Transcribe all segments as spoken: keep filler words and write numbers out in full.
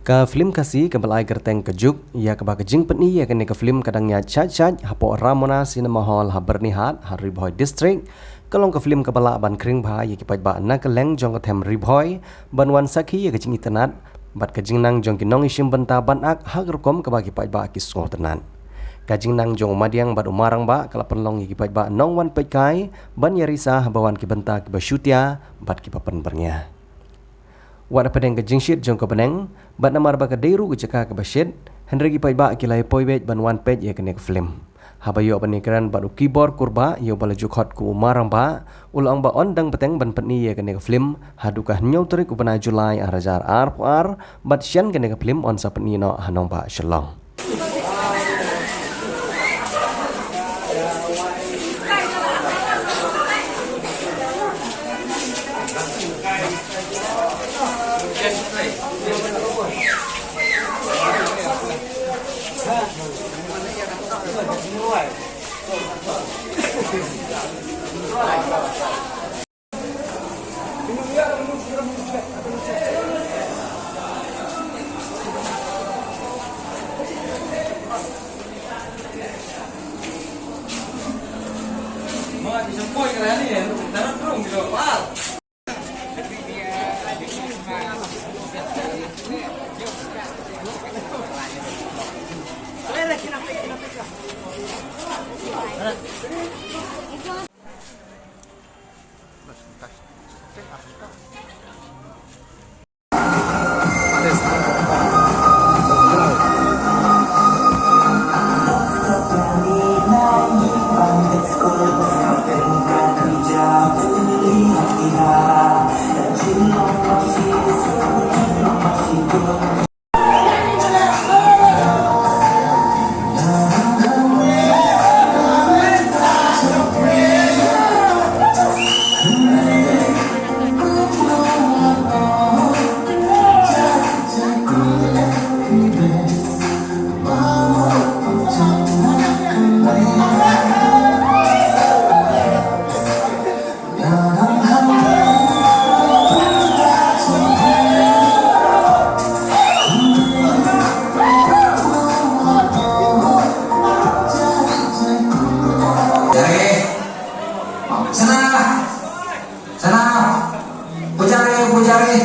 Ka phlim Khasi kaba la ai kyrteng Ka Juk, ïa kaba ka jingpyni ïa kane ka phlim ka dang ïaid shait shait hapoh Ramona Cinema Hall ha Byrnihat ha Ri Bhoi District, ka long ka phlim kaba lah ban khring bha ïa ki paidbah na kylleng jong ka them Ri Bhoi ban wan sakhi ïa ka jingitynnad bad ka jingnang jong ki nongïashim bynta ban act ha ka rukom kaba ki paidbah ki sngewtynnad. Ka jingnang jong u Madiang bad u Marangbah ka la pynlong ïa ki paidbah nongwan peitkai ban ïarisa haba wan ki bynta kiba shutia bad kiba pynbyrngia. Wat hapdeng ka jingshit jong ka bneng bad namar ba ka dei ruh ka jaka kaba shit, hynrei ki paidbah ki la ïa poi beit ban wan peit ïa kane ka phlim. Haba ïoh ban ïakren bad u Kibor Kurbah ïa uba la ju khot kum u Marangbah, u la ong ba un dang bteng ban pyni ïa kane ka phlim haduh ka hynñiew tarik u bnai July ar hajar arphew ar, bad shen kane ka phlim un sa pyni noh ha nongbah Shillong. Jare. Sana. Sana. Pujari, pujari.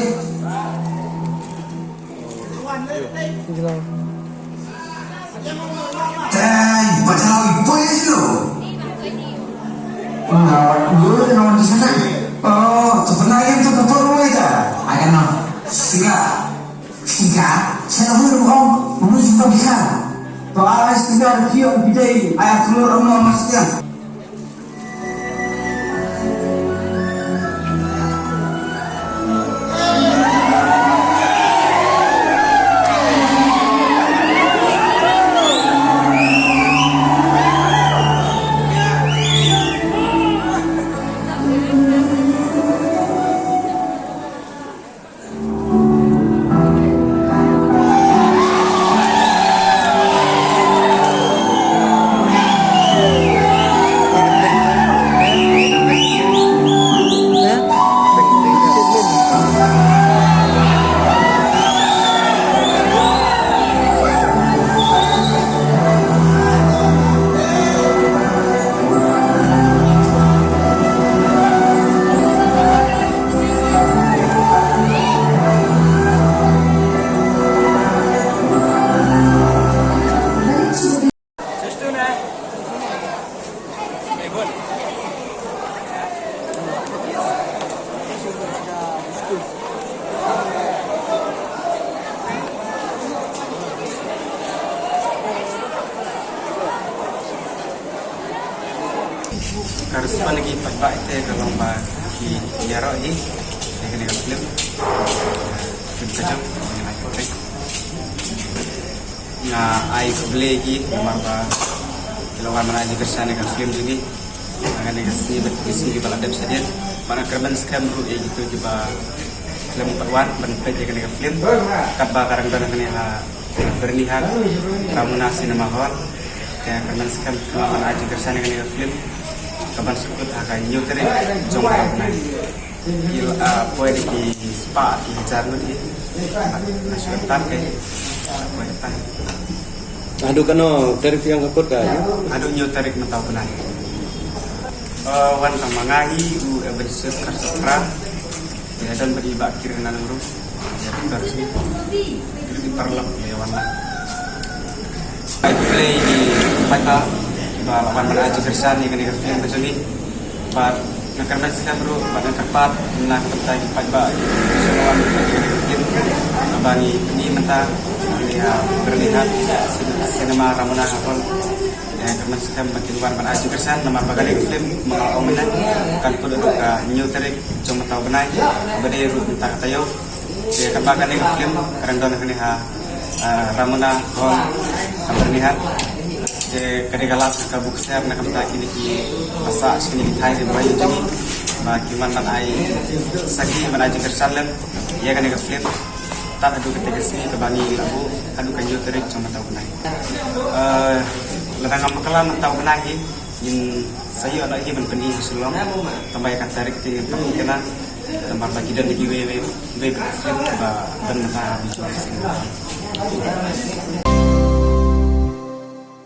Jai, pujari, pujari. Ngawat dulu dengan di sana. Oh, tu pernah yang tu betul mulai dah. Ayo no. Sila. Sila. Saya dulu om. Dulu juga bisa. Doa istighfar dia bidai. Ayat dulu rumah masjid. Ka response na ki paidbah te ka long ba ki ïaroh hi ïa kane ka film. Film Ka Juk, kane ka film. Nga ai khublei ïa ki namar ba ki la wan ban ai jingkyrshan ïa ka film jong ngi. Nga, kane ka sngi bad ki sngi kiba la dep shadien. Bad nga kyrmen skhem ruh ïa kito kiba khlem pat wan ban peit ïa kane ka film. Katba ka dang don hangne ha Byrnihat, Ramona Cinema Hall. Te nga kyrmen skhem ki lah ban ai jingkyrshan ïa kane ka film kaban sdang ha ka hynñiew tarik jong ka bnai. Ki la poi da ki spah ki hajar ngut hi. Nga shu tang kai. Poi tang. Haduh kano tarik phi ïoh ka kot ka? Haduh hynñiew tarik mynta u bnai. Wan tang ma nga hi u Evangelist Kharsopra. Ïa don bad i Bah Kiran Nalangrum. Ïa Doctor Sni. Ki paralok ïa wan la. Ai pule i paidbah ba la wan ban ai jingkyrshan ïa kane ka film ka jong ngi. Bad nga kyrmen skhem ruh bad nga kyrpad na ka bynta ki paidbah ki shu wan ban ïa kane ka film ba ngi pyni mynta ha Byrnihat, Cinema Ramona Hall. Nga kyrmen skhem ba kin wan ban ai jingkyrshan namar ba kane ka film ma nga la ong mynne kan kut haduh ka hynñiew tarik jong mynta u bnai, ba dei ruh mynta ka taïew. Te kaba kane ka film ka dang don kane ha, ah, Ramona Hall ha Byrnihat. Te ka dei ka lad ka buk ser na ka bynta kine ki basa kine ki thai ki bai jong ngi ba ki wan ban ai sakhi ban ai jingkyrshan lem ïa kane ka film. Tad haduh kata ka sngi kaba ngi la buh haduh ka hynñiew tarik jong mynta u bnai. Eh, lada ngam bakla mynta u bnai hi ngin sa ïoh noh hi ban pyni ha Shillong. Tang ba ïa ka tarik te ngin pynpaw kane. Namar ba ki don da kiwei wei wei ba don mynta ha Shillong.